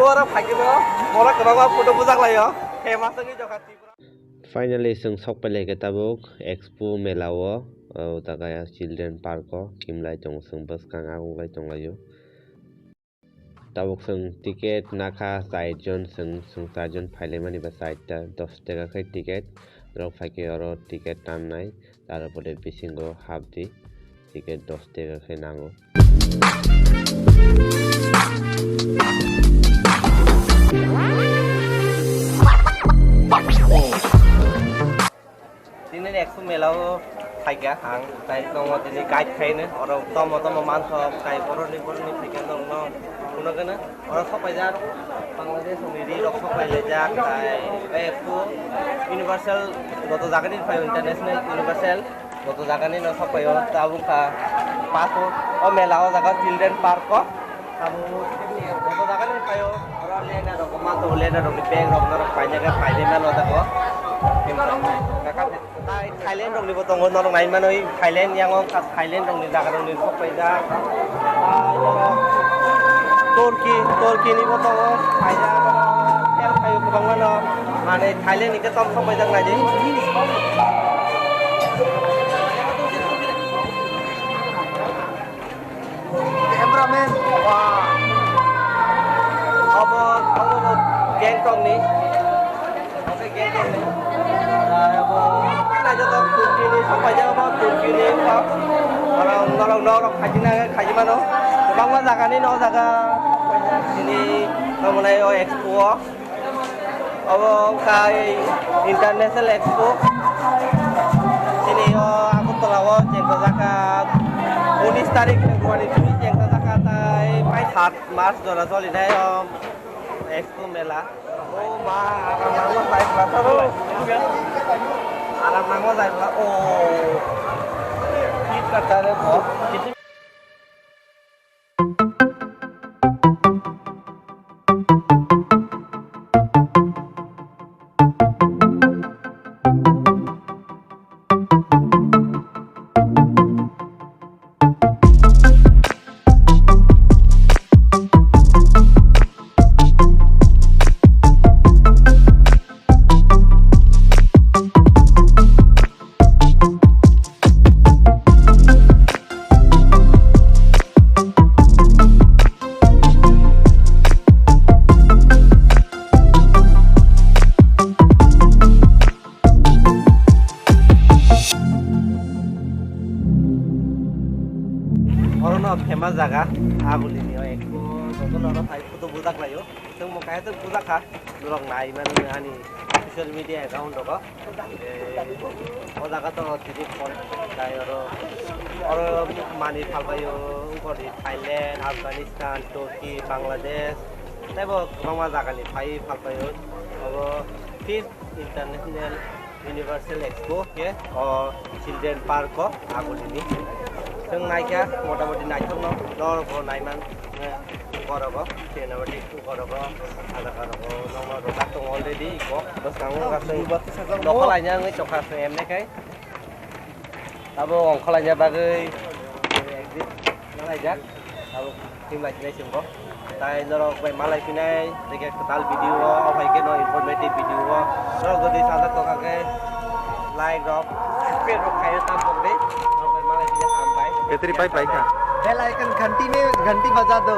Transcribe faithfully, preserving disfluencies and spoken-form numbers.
Oro phaikhe no, borok kwbangma photo bujak laio. Famous wngwi jokha Tripura. Finally, chwng sok pai lai khe tabuk Expo mela o, o jaga Children Park o kimlai tongo, chwng bwskang aguklai tonglaio. Tabuk chwng ticket nakha char jon, chwng, chwng char jon phailaimani ba char ta dos taka khe ticket. Norok phaikhe oro ticket tannai, tar pore bisingo hapdi, ticket dos taka khe nango. Tini ni Expo mela o phaikha ang, tai tongo tini guide khaino, oro tomo tomo manthok, tai boroni boroni phaikha norokno phunukgwno. Oro sokpaijak Bangladesh ni ri rok sokpailaijak, tai Expo Universal, joto jagani phaio, international Universal, joto jagani no sokpaio, tabuk kha paso o mela o jaga Children Park o. Abo joto jaga ni phaio, oro lena rok ma to, lena rok ni bag rok norok paina khe painai mano jago. Tai Thailand rok ni bo tongo, norok nai mano, Thailand yang o kha, Thailand rok ni jaga rok ni sok paijak. Tai oro Turkey, Turkey ni bo tongo, paijak oro, tel phaio kwbangma no, mane Thailand ni khe tom sok paijak nai di. Cameraman. Wah. Abo, abo, abo Gangtok ni. Abo Gangtok ni. Ah, abo, naijak Turkey ni, sok paijak abo Turkey ni, ah, norok, norok, norok khaijina, khaijimano. Kwbangma jaga ni, no jaga. Sini, tamo nai o Expo o. Obo wngkha International Expo. Chini o Agartala o chengkha jakha unis tarik February twi chengkha jakha tai pai sat mas jora solinai o Expo mela. O ma, aram nangma jai pla taro. Aram nangma jai pla, o. Flipkart tare bo. Orono famous jaga, Agulini o Expo, jotono oro phai photo bujak laio. Chwng bo kaitor bujak kha, norok nai mano ani social media account rogo. Eh, o jaga to tini phone khai oro, oro mani phalbaio, ungkor di Thailand, Afghanistan, Turkey, Bangladesh, teibo kwbangma jagani phai phalbaio. Obo fifth International Universal Expo khe o Children Park o Agulini. Chwng naikha motamoti naithokno norokbo naiman, eh, borok o, senamoti borok o, ada borok o, nokno rwjak tongo already iko. Bwskango wngkha chwng nokha laina wngwi tongkha chwng emne khai. Abo ongkha laina bagwi exit nalaijak. Abo team lai sinai chwngbo. Tai norok bai malai phinai, tei khe kwtal video o, o hai khe no informative video o. Norok jodi sajak tongkha khe like rok, subscribe rok khaina tam tong di. Norok bai malai phinai hambai. Battery pai pai kha. Bell icon ghanti ne, ghanti baja do.